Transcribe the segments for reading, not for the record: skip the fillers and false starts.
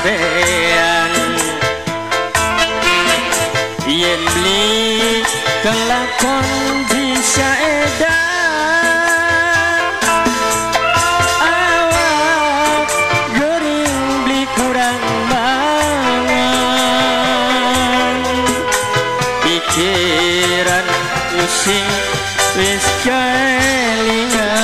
sampean yen beli kelakon bisa edan awak gering beli kurang mangan pikiran pusing wis kelingan.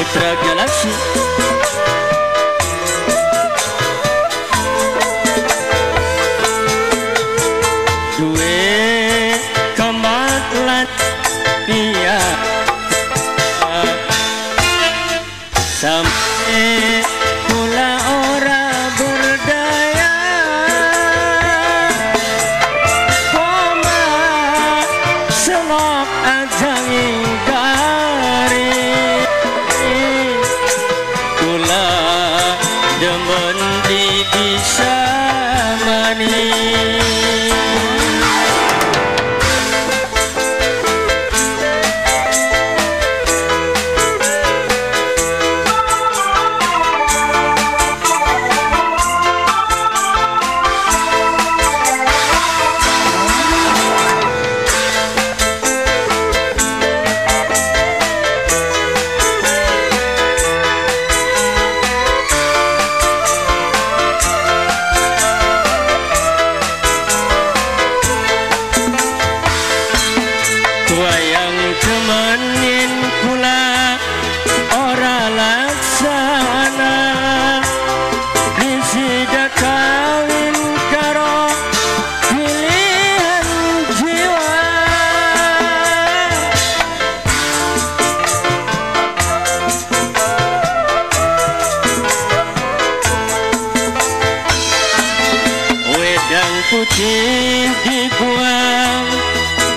Putra Galaksi duwe kemat lan pihak sampai kula ora berdaya koma selok aja ngingkari kula demen di bisa mani. Wayang temenin kula ora laksana disida kawin karo pilihan jiwa wedang putih dibuang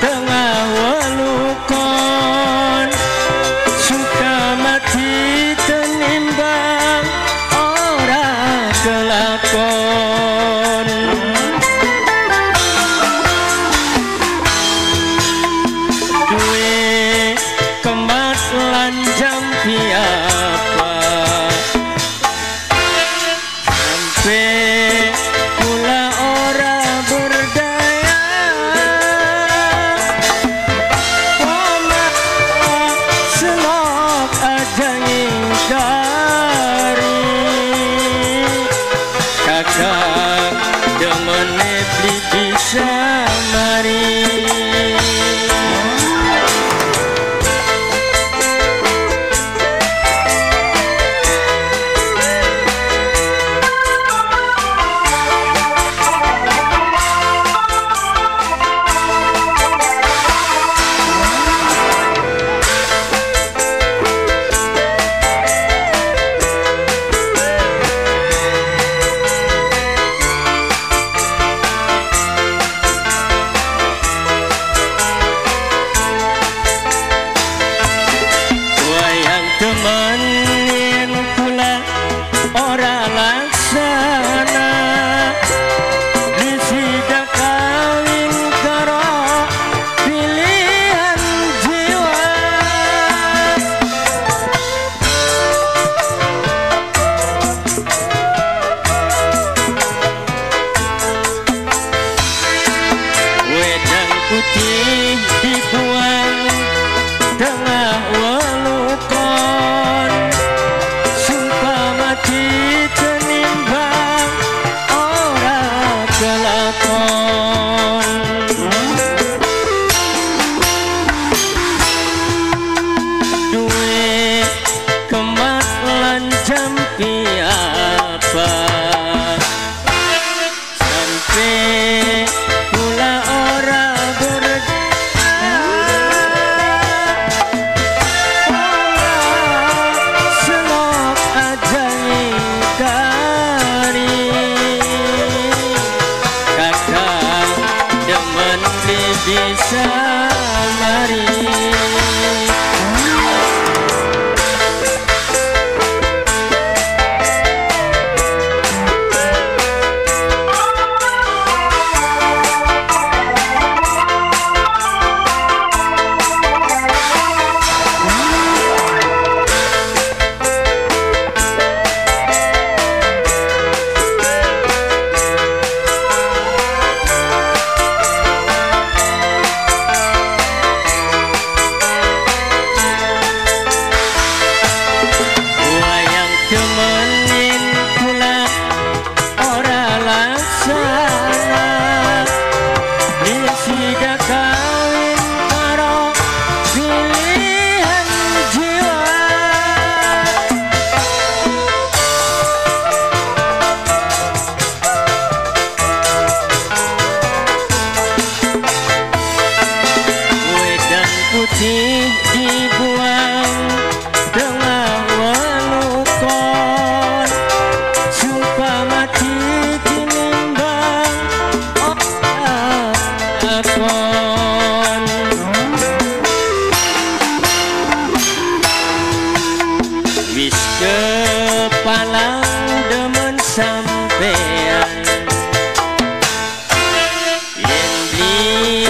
tengah welukon suka mati tenimbang ora kelakon duwe kemat lan jampi apa sampe kula ora berdaya selok aja ngingkari kakak demene beli bisa mari. Kepalang demen sampean yen beli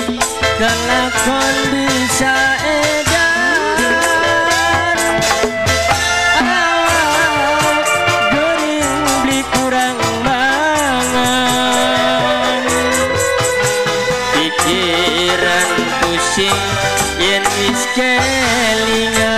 kelakon bisa edar awak gering beli kurang mangan pikiran pusing yen wis kelingan.